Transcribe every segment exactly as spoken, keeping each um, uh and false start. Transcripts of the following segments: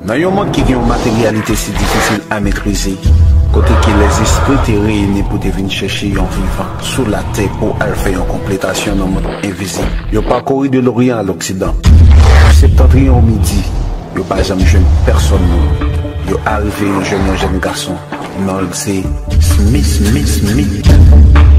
Nan yon mond ki gen yon materyalite si difisil a metrize, kote ke lèzespri te reyini pou te vin chèche yon vivan sou latè pou al fè yon konpletasyon nan mond envizib, yo pakori de Loryan a Loksidan, Septantriyon o Midi, yo pa janm jwenn pèsonn moun. Yo arive yon jèn, yon jèn gason, non l se Smith, Smith, Smith.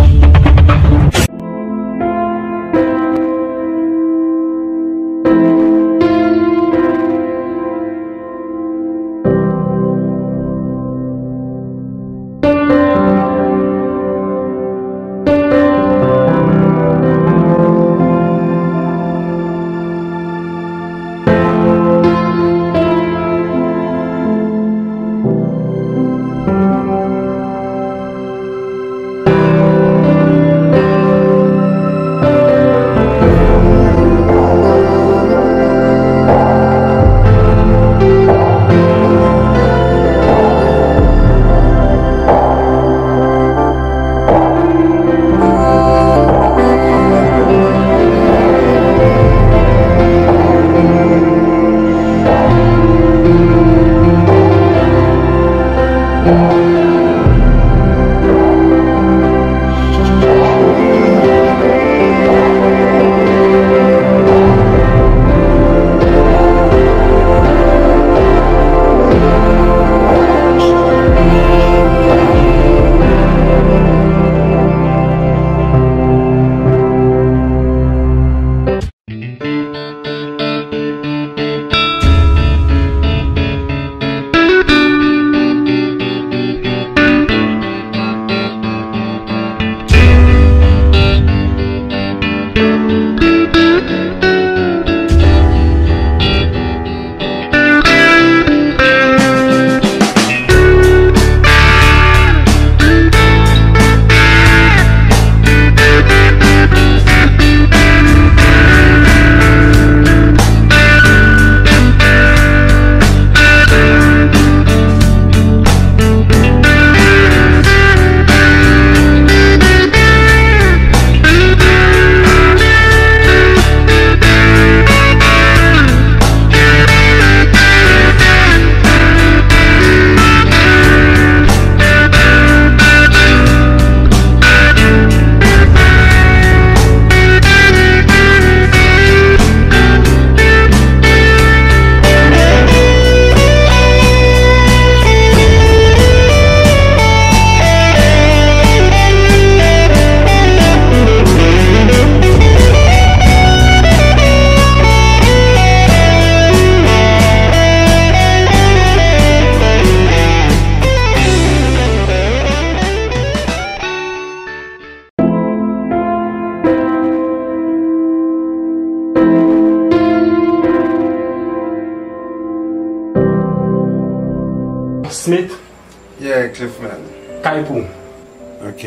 Smith. Yeah, Cliffman. Kay pou. Ok.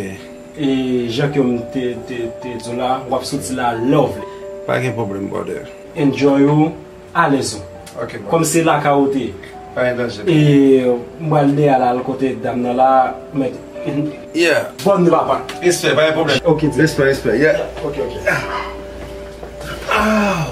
E jan ke m te, te, te di w la, w ap soti la lovely. Pa gen pwoblèm, brother. Enjoy ou, alèz ou. Ok, brother. Kòm se lakay ou te ye. Pa gen danje. E m pral dèyè la, al kote dam nan la, mèt. Yeah. Bòn nou papa. Respè, pa gen pwoblèm. Ok, di. Respè, respè, yeah. Ok, ok. Ah.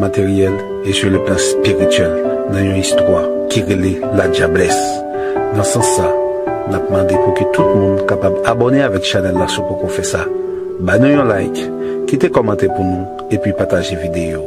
materyèl e sou le plan espirityèl nan yon istwa ki rele La Diablesse. Nan sans sa, n ap mande pou ke tout moun kapab abòne avèk chanèl la si w poko fè sa. Ba nou yon like, kite kòmantè pou nou, epi pataje videyo.